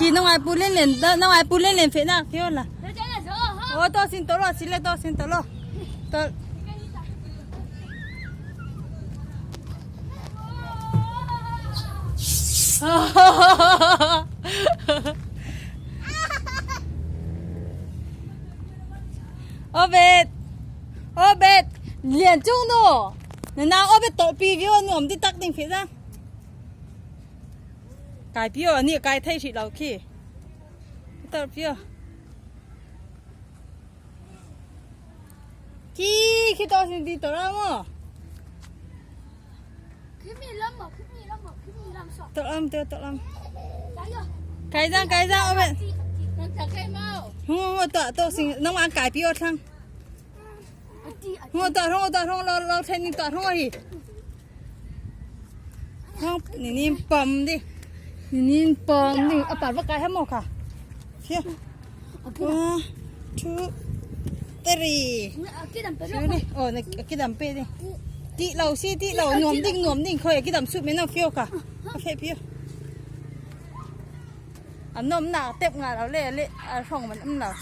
Khi nó ngoài pu lên lên nó ngoài pu lên lên phía nào phiêu là. Ô to xin to lo xin le to xin to lo. To. Obet. Obet. Lian chung no. Na Obet to pi vio nuam ti tak ding phe ra. Kai pio ni kai thei hrih lo khi. Tor pio. Khi khi to sin ti tor mo. Tor am te tor am. Kai giang kai giang obet. Hung to to sin nong an kai pio thang. Hung to hung to hung lo lo then ni to hung hi. Ni nin pom đi ni nin pom đi a par va kai hamo kha here one two three oh na ki dam pe đi ti lo si ti lo nuam ding nuam ding khoi ki dam su me na fio kha a phe pio a nom na tep nga lo le le a hong man am lo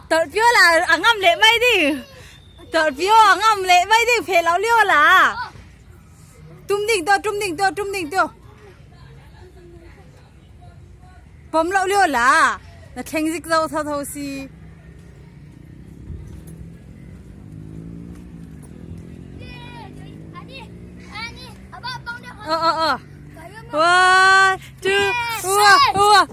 Tọt phiêu là à ngâm lệ bay đi. Tọt phiêu à ngâm lệ bay đi phê lão liêu là. Tum ding to tum ding to tum ding to. Pom lão liêu là. Na thleng zik zo tho tho si. Ờ ờ ờ. One, two, one, one.